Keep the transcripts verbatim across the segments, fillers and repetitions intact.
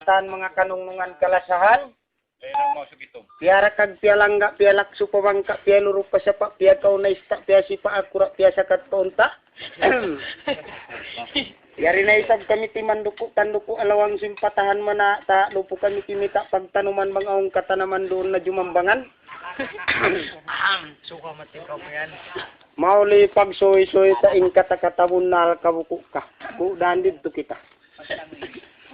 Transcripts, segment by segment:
katan manga kanungnungan kalasahan. Piyarakag, piyalangga', piyalaksu pa bangka', piyaluru' pa sapa', piyakaw na ista', piyasipa' akura', piyasakat pa unta'. Yari na isab kami timanduku'-tanduku', alawang sin patahan mana', ta' lupu kami kimita' pagtanuman bang awn katanaman duun na jumambangan. Suka mati kamu yan. Mauli pagsuysuy ta in kata-kata bunnal kabuku' ka. Ku' dan didtu kita.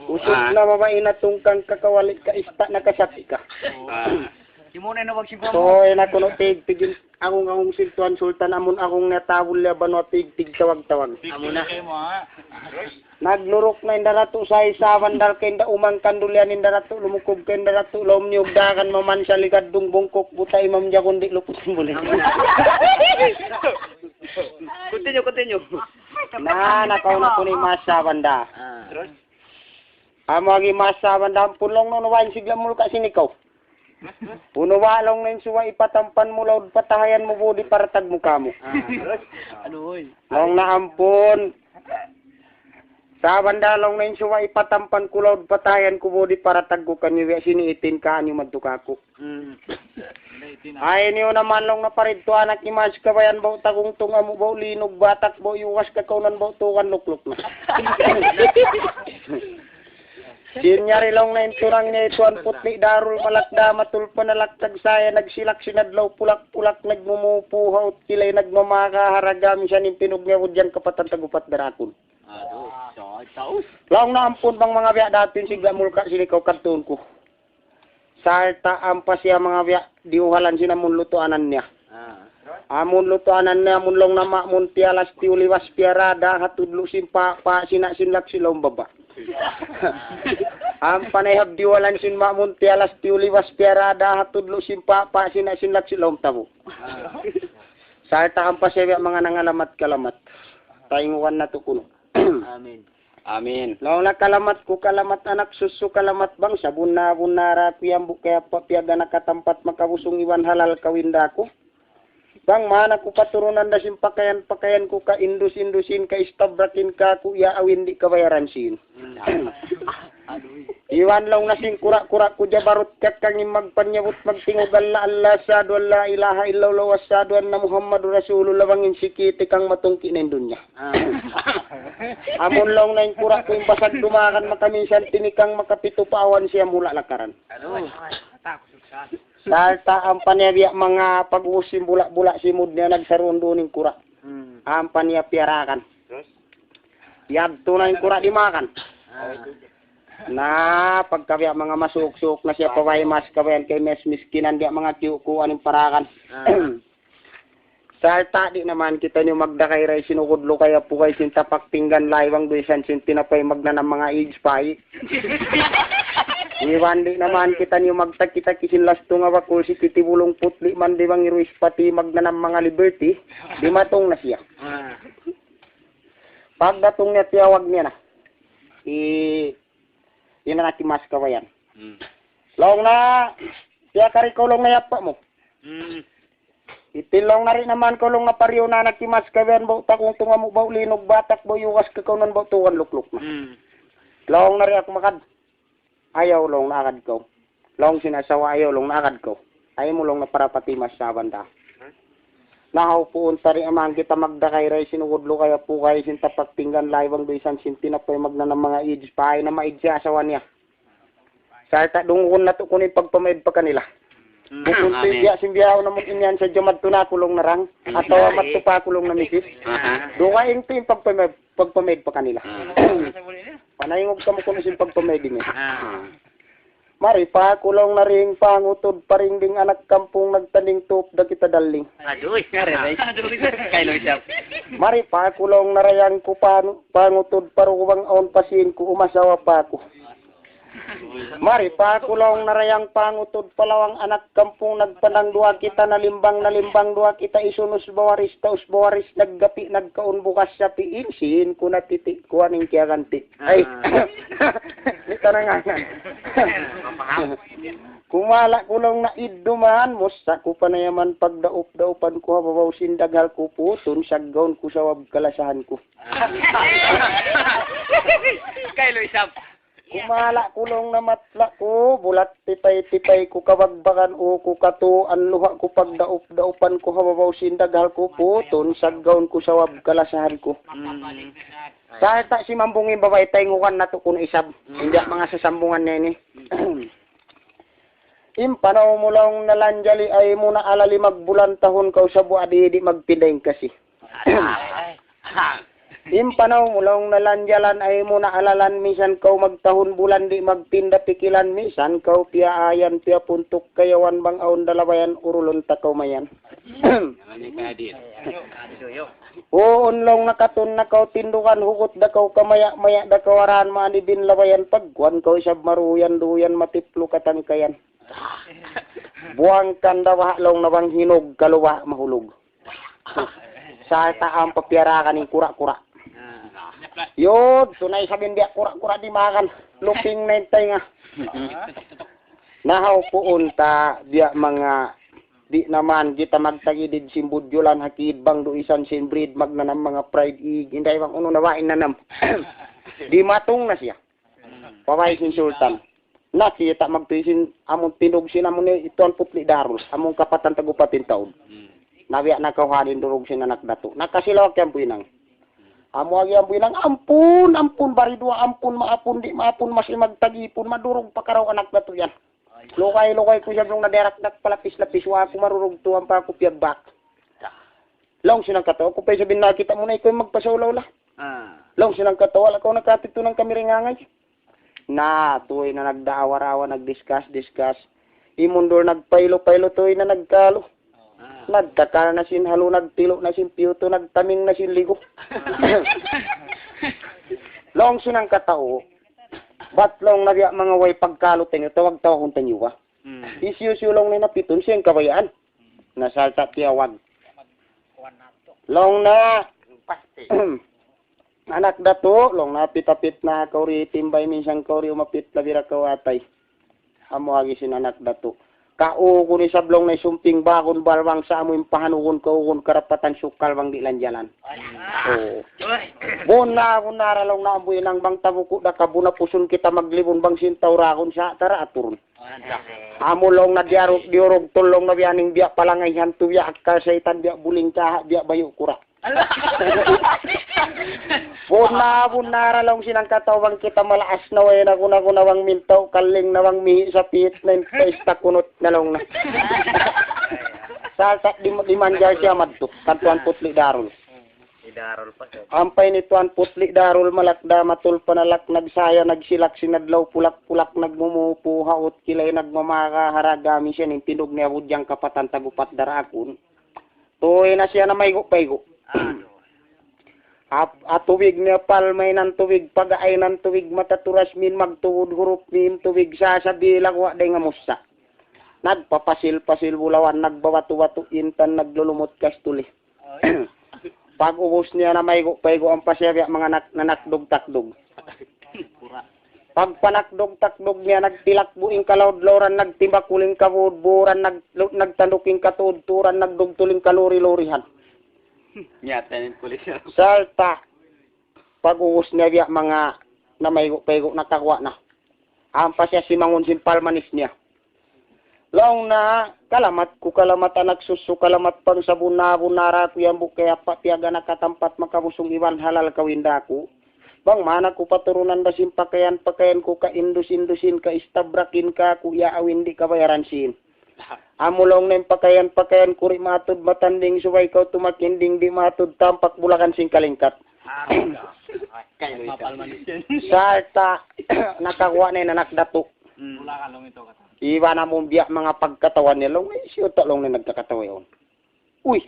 Usug na babai na tungkang kakawali ka, ista' na kasati ka. Ah. Simone na wag simple. So, ina kuno tig, tigin, akong, akong sintuan sultan, amun akong natabul ya banwa tig, tig tawag-tawag. Amo na. Nagluruk na in daratu' sa isa bandal ka in da umang kandulian in daratu', lumukub ka in daratu', laum niyugdakan maman siya ligad dung bungkuk, buta imam jagun di' luput buling. Continue, continue. Na, nakauna ko ni masa banda. Ah. Amu agi masa banda, ampun laung na, unu ba in sigla mu ka sinikaw? Unu ba laung na in suwa ipatampan mu laud patahayan mu budi paratag mu kamu? Ah. Anu, oy? Laung na ampun. Sa banda laung na in suwa ipatampan ku laud patahayan ku budi paratag ku kaniyu, sini itin ka anyu madtu kaku'. Hmm. Ay, niyu naman laung na paridtu anak imas kabayan, ba'u tagung tunga mu, ba'u linug batak, ba'u yuwas kakaunan, ba'u tukan lukluk na. Sin yari laung na in turang niya ituan putli darul malakda matul panalak tagsaya nagsilak sinadlaw pulak-pulak nagmumupu haut kilay nagmamaka haragam siya nin pinug niya udyan kapatan tagupat darakun. Aduh, sa-, taus. Laung na ampun bang manga biya' datin sigla mulka sinikaw kadtuun ku. Sarta' ampa siya manga biya' diyuhalan sin amun lutuanan niya. Ah. Amun lutuanan niya, amun laung na ma' mun tiyalas tiyuliwas piyarada ha tudlu' sin papa', sina' sin laksi laung baba'. Ampa na ihap diyuhalan sin ma' mun tiyalas tiyuliwas piyarada ha tudlu' sin papa', sina' sin laksi laung tabu'. Ah. Sarta' ampa siya biya' manga nangalamat-kalamat. Tainguan natu' kunu'. Amin. Amin. Laung na kalamat ku, kalamat anak susu, kalamat bangsa, bunna-bunna ra ku yambu kaya pa piyag anak katampat makabusung iban halal kawin da ku. Bang mana ku paturunan da sin pakayan-pakayan ku ka indus-indusin ka istabrakin ka ku ya awin di' kabayaran sin. Hmm. Iban laung na sin kura-kura ku jabarut kat kang in magpanyabut magtingug Allah, Allah, asyhadu an la ilaha illallah wa asyhadu anna Muhammadur Rasulullah bang in sikiti kang matungki na in dunya. Ah. Amun laung na in kura' ku in basag dumakan makaminsan tinikang makapitu pa awan siya mula lakaran. Aduh. Sarta' ampa niya biya' manga pag-uus sin bula'-bula' simud niya nagsarundu ning kura'. Hmm. Ampa niya piyarakan. Terus? Yadtu na in kura' dimakan. Ah. Na, pagka biya' manga masuk-suk na siya paway mas kabayan kay mas miskinan biya' manga kiyukuan in parakan. Ah. Sarta' di' naman kitaniyu magdakay ray sin ukud lukay apu kay sin tapak pinggan laywang duisan sin tinapay magnanam manga age pay. Iban di' naman kitaniyu magtaki-taki sin lastung abakul si titi bulung putli man di' bang iruis pati magnanam manga liberty, dimatung na siya. Ah. Pagdatung niya tiyawag niya na. I-, ina na kimas kabayan. Hmm. Laung na, siya kari kaw laung na yapa mu. Hmm. Itin laung na rin naman kaw laung na pariyo na anak kimas kabayan, ba'u takung tunga mu, ba'u linug batak, ba'u yuwas kakaunan, ba'u tukan lukluk na. Hmm. Laung na rin aku makad. Ayaw laung na agad kaw. Laung sin asawa ayaw laung na agad kaw. Ayaw mu laung na parapati mas saban ta. Nahaw puun tari amang kita magdakay ray sin ukud lukay apu kay sin tapak pinggan laywang duisan sin tinapay magnanam manga age pay na maid siya asawa niya. Sarta' dungun natu' kunu' in pagpamaid pa kanila. Hmm. Bukun tu amin. Biya' sin biya' na mung inyan sa jamat tu na kulung narang. Hmm. Atawa amin. Matupa kulung na misis. Aha. Dunga in tu in pagpamaid, pagpamaid pa kanila. Hmm. Panaingog kamu kunu' sin pagpamaid ini. Ah. Mari pa kulung na ring pangutud paring ding anak kampung nagtanding tup da kita daling. Aduh, kare, kare. Kailu siya. Mari pa kulung na rayang ku panu-, pangutud parubang awn pasin ku umasawa pa ku. Mari pa kulung na rayang pangutud palawang anak kampung nagpanang duwa kita nalimbang, nalimbang duwa kita isunus bawaris, taus bawaris naggapi, nagkaun bukas sapi insin ku natiti kuan in kiyaganti. Ay. Ah. Di' ka na nga. Mapaham. Kumala' ku laung na idduman, musa' ku panayaman pagdaup-daupan ku ha babaw sin daghal ku putun, saggaun ku sawab kalasahan ku. Kailu isab. Kumala' ku laung na matla' ku, bulat tipay-tipay ku kabagbagan, uku katuan luha' ku pagdaup-daupan ku ha babaw sin daghal ku, putun saggaun ku sawab kalasahan ku. Hmm. Sarta' simambung in babai, tayngugan natu' kunu' isab. Hmm. Inda' manga sasambungan niya ini. In panaw mu laung na lanjali, ay mu na alali magbulan tahun kaw sa buwa' di', di' magpinda in kasi. In panaw mu laung na lanjalan, ay mu na alalan misan kaw magtahun bulan di' magpinda pikilan, misan kaw piyaayan piyapuntuk kayawan bang awn dalabayan urulun ta kaw mayan. Uun laung na katun na kaw tindugan, hugut da kaw kamaya'-maya' da kaw arahan maani bin labayan, pagkuan kaw isab maruyan-duyan matiplu katangkayan. Buwangkan da baha' laung na bang hinug kalu baha' mahulug. Sarta' ampa piyarakan in kura-kura. Yun, tunay sabin biya' kura-kura di' makan. Luping na in taynga. Nahaw puun ta biya' manga di' naman kita magtagidid sin budjulan ha kid bang du isan sin breed magnanam manga fried egg. Inday bang unu na ba in nanam. Dimatung na siya. Pabay sin sultan. Nakita' magtuy sin amun tindug sin amun ini Tuan Putli' Darul, amun kapatan tag-upat in taud. Na biya' nakawhan in durug sin anak datu'. Nakasilawak yan buwinang. Amu agi yan buwinang, ampun, ampun, bari duwa, ampun, maapun, di' maapun, masi magtagipun, madurug pa karaw anak datu' yan. Lugay-lugay ku siya, laung na diyarakdak palapis-lapis, wa' aku marurug tuwan pa aku piyagbak. Laung sin hangkatau, aku pa isab in nakita' mu na ikaw in magpasaulaw la. Ah. Laung sin hangkatau, wala' kaw nakatitunang kami ringangay. Na, tuwi na nagdaawar-awar, nagdiskas-diskas. Imundul nagpailu-pailu, tuwi na nagkalu. Ah. Nagkakal na sin halu, nagtilu na sin piyutu, nagtaming na sin ligu. Laung sin hangkatau, bat laung na biya' manga way pagkalu taniyu, tawag-tawagun taniyu ba? Hmm. Hisiyu-siyu laung na in napitun, siya in kabayaan. Na sarta' tiyawag. Laung na, anak datu', laung na, apit-apit na kaw ri timbay, minsan kaw ri umapit, labi ra kaw atay. Amu agi sin anak datu'. Kaugun isab laung na isumping bagun balbang sa amu in pahanugun kaugun karapatan sukal bang di' lanjalan. Oo. Buna, buna ra laung na ambu inang bang tabuku' da ka buna pusun kita maglibun bang sin tau ragun sa tara aturun. Amu laung na diyarug, diyurug tu laung na biya' ning biya' palangay hantu, biya' akkal saytan, biya' buling kaha', biya' bayu' kura'. Buna, buna ra laung sin hangkatau bang kita malaas na way na guna-guna bang mintaw, kaling na bang mihi' sapit na in paista kunut na laung na. Sarta' di, dimanjal siya madtu, kan Tuan Putli' Darul. Hi Darul pa siya. Ampa ini Tuan Putli' Darul malak da matul panalak, nagsaya, nagsilak sin adlaw pulak-pulak, nagmumupu, haut kilay, nagmamara, haragami siya, in tindug niya budjang kapatan tag-upat darakun. Tuwi na siya na maigu'-paigu'. Ap-, a tubig niya palmainan, tubig pagaainan, tubig mataturas min magtuud, hurup min tubig sasabilag, wa' day nga mussa. Nagpapasil-pasil bulawan, nagbabatu-batu intan, naglulumut kastuli. Pag-ubus niya na maigu'-paigu' ampa siya biya' manga nak-, nanakdug-takdug. Pagpanakdug-takdug niya, nagtilakbu' in kalaud-lauran, nagtimbakul in kabudburan, nag-, nagtanduk in katuud-tuuran, nagdugtul in kaluri-lurihan. Nyata in pulis. Sarta' pag-ubus niya biya' manga namaigu'-paigu' nakaguwa' na. Ampa siya simangun sin palmanis niya. Laung na, kalamat ku, kalamat anak susu, kalamat pangsabun na abun nara ku yan bukay apa piyaga nakatampat makabusung iban halal kawin da ku. Bang mana ku paturunan da sin pakayan-pakayan ku ka indus-indusin ka istabrakin ka ku iya awin di' kabayaran sin. Amu laung na in pakayan-pakayan ku ri' matud matanding subay kaw tumakinding di' matud tampak bulakan sin kalingkat. Sarta' nakaguwa' na in anak datu'. Hmm. Iban amun biya' manga pagkatawan niya, laung, "Ay, siyu ta," laung, "na nagkakatawa yaun. Uy,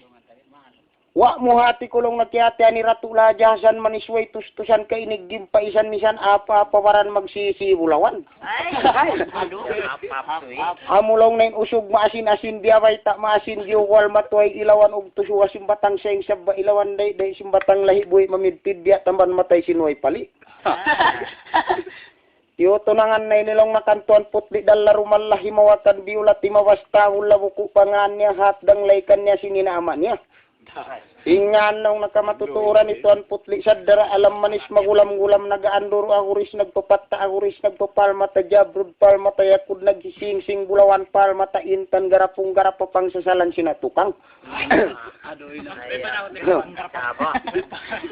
wa' mu hati ku," laung, "na kiyahatihan ni Ratu' Laja Hasan Manis way tustusan ka inig gimpaisan misan apa-apa baran magsisi bulawan." Ay, ay, aduh. Amu laung na in usug maasin-asin, biya' bayta' maasin, giyugual matuway ilawan, ugtus uwa sin batang saing sabba ilawan, dayday sin batang lahi' buhi' mamidpid, biya' tamban matay sin way pali'. Tiyutunangan na ini laung na kan Tuan Putli' Dalla Rumalla, himawakan biyula, timabas tahun labuku' pangan niya, hatdang laikan niya sin ina' ama' niya. Ingan nung nakamatuturan ituan putli' sadara alam manis magulam-gulam nagaandur aguris nagpapatta aguris nagpapalmata jabrud palmata yakud naghisingsing bulawan palmata intan garapung garapa pangsasalan sinatukang.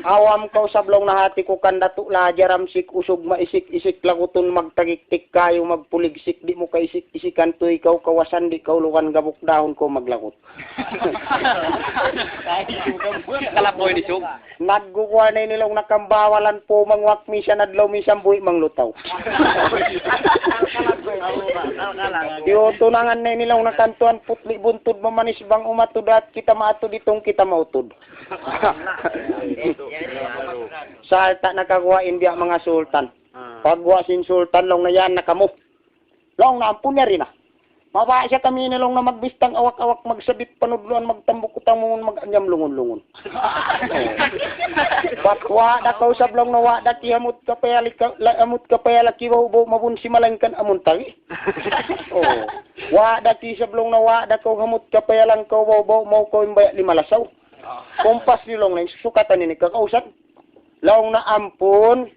Awam kaw sablung na hati ku kan Datu' Lajar amsik usug maisik-isik lagutun magtagiktik kayu magpuligsik di' mu kaisik-isikan tuy kaw kawasan di' kaw lugan gabuk dahun kaw maglagut. Kalapoy ni Sug. Nagguguwa na ini laung na kambawalan pu mangwak misan adlaw misan buhi' manglutaw. Tiyutunangan na ini laung na kantuan putli' buntud mamanis bang umatud at kita maatud itung kita mautud. Sarta' nakaguwa in biya' manga sultan. Pagguwa sin sultan laung na yan na kamu. Laung na ampun yari na. Mabaya' siya kami ini laung na magbistang awak-awak, magsabit panudluan, magtambuk utang mungun, mag-anyam lungun-lungun. Bat wa' da kaw sablung na wa' da kihamut kapayali ka, la, amut kapayala kibaw-baw mabun si malaingkan amun tari. Oh. Wa' da ki sablung na wa' da kaw hamut kapayalang kaw baw-baw mau kaw imbaya' lima lasaw. Kumpas ni laung na in susukatan ini kakausan. Laung na ampun.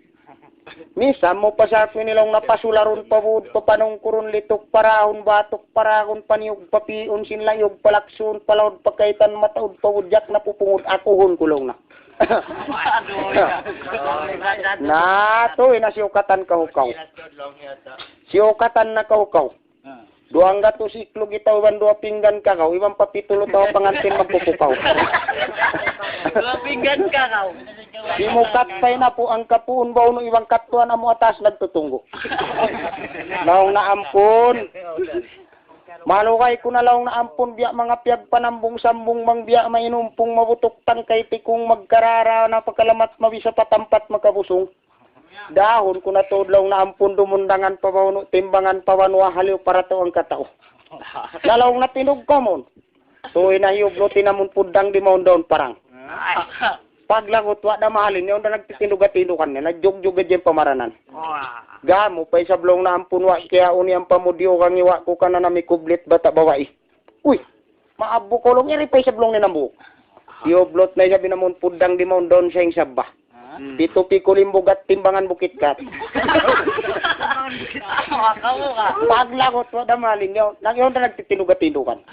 Misan mu pa sa' ku ini laung na pasularun pabud, papanungkurun lituk, parahun batuk, paragun paniyug, papiun sin layug, palaksun, palaud, pakaitan, mataud, pabudjak, napupungud, akuhun ku laung na. Na, tuwi na siyukatan kahukaw. Siyukatan na kahukaw. Duwang gatus iklug itaw iban duwa pinggan kakaw, iban pa pitu lutaw pangantin magpupukaw. Duwa pinggan kakaw. Simukat pa in apu' hangkapuun baunu iban kattuan amu atas nagtutunggu'. Laung na ampun. Malugay ku na laung na ampun biya' manga piyagpanambung-sambung bang biya' mainumpung mabutuk tangkay tikung magkarara na pakalamat mabisa patampat makabusung. Dahun ku na tuud laung na ampun dumundangan pa baunu' timbangan pa banuwa haliw paratuan katau. Na laung na tinug kamun. Tuwi na hiyublut in amun puddang di' mawn daun parang. Paglagut wa' da mahalin niya, unda nagtitindug-tindugan niya, nagjug-jug hadja in pamaranan. Gamu pa isab laung na ampun wa' kiyaun in pamudiyu kang iwa' ku kanan ami kublit bata' babai. Uy, maabu kaw laung, yari pa isab laung na in hambuuk. Hiyublut na isab in amun puddang di' mawn daun sa in sabba. Pitu pikul in bugat timbangan bukit kat. Paglagut wa' da mahalin niya, nag-, unda nagtitindug-tindugan.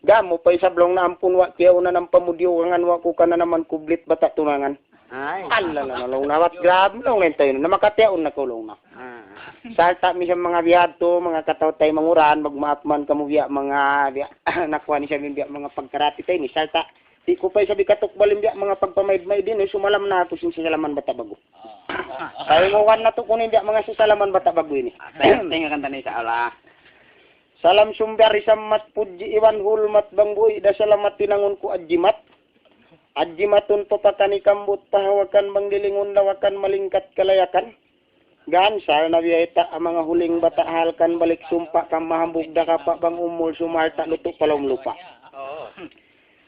Gamu pa isab laung na ampun wa' kiyaunan in pamudiyu kangan wa' ku kanan amun kublit bata' tunangan. Ay. Alla na laung na wat grab laung na in tayo na makatiyaun na kaw laung na. Ah. Sarta' misan manga biyadtu, manga kataw-taymanghuran, magmaap man kamu biya' manga biya' nakuha ni samin biya' manga pagkarati tayo ni. Sarta' di' ku pa isab ikatukbal in biya' manga pagpamaid-maid ini, sumalam na aku sin sasalaman bata' bagu. Kainguhan na tu' kunu' in biya' manga sasalaman bata' bagu ini. Tayo, tayo nga kanta na isa, ala. Salam sumbiar isam mat pudji iban hulmat bang buhi' da salamat tinangun ku adjimat. Adjimatun papakani kambut pahawakan bang dilingun lawakan malingkat kalayakan. Gansal na biyayta' amang huling bata' halkan balik sumpa' kam mahambug da kapa' bang umul sumalta' lutu' pa lawm lupa'.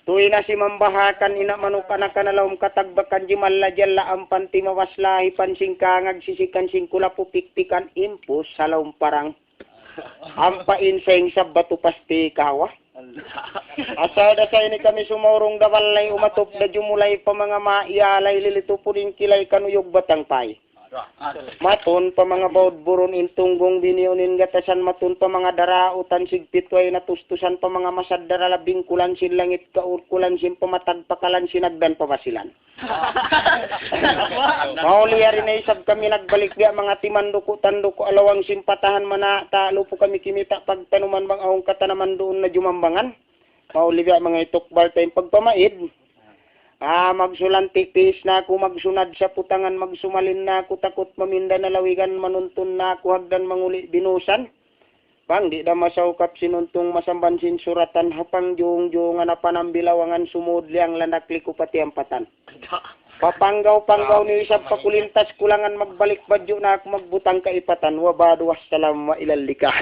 Tuwi na simambahakan ina' manuk anakan na lawm katagbakan jimalla jalla ampan timawas lahi pan singkangag sisikan singkulapu pikpikan impus sa lawm parang. Ampa in sa in sabbatu pasti kahawa. Asal da sa ini kami sumaurung da balay umatup da jumulay pa manga ma iyalay lilitu puding kilay kanuyug batang pay. Matun pa manga baud burun in tunggung biniun in gatasan matun pa manga darautan sigpit way natustusan pa manga masad darala bingkulan sin langit kaurkulan sin pamatag pakalan sin agdan pabasilan. Mauli yari na isab kami nagbalik biya' manga timanduku-tanduku alawang sin patahan mana ta lupu kami kimita' pagtanuman bang awn katanaman duun na jumambangan. Mauli biya' manga itukbal ta in pagpamaid. Ah, magsulanti' piis na aku, magsunad sa putangan, magsumalin na aku, takut maminda na lawigan, manuntun na aku, hagdan manguli' binusan. Bang di' da masaukap sinuntung masamban sin suratan hapang jung-jungan apan ambilawangan sumud liang landak liku patiampatan. Papanggaw-panggaw ni isab pakulintas kulangan magbalik badju' na aku magbutang kaipatan. Wa ba'du wassalam wa ilal lika.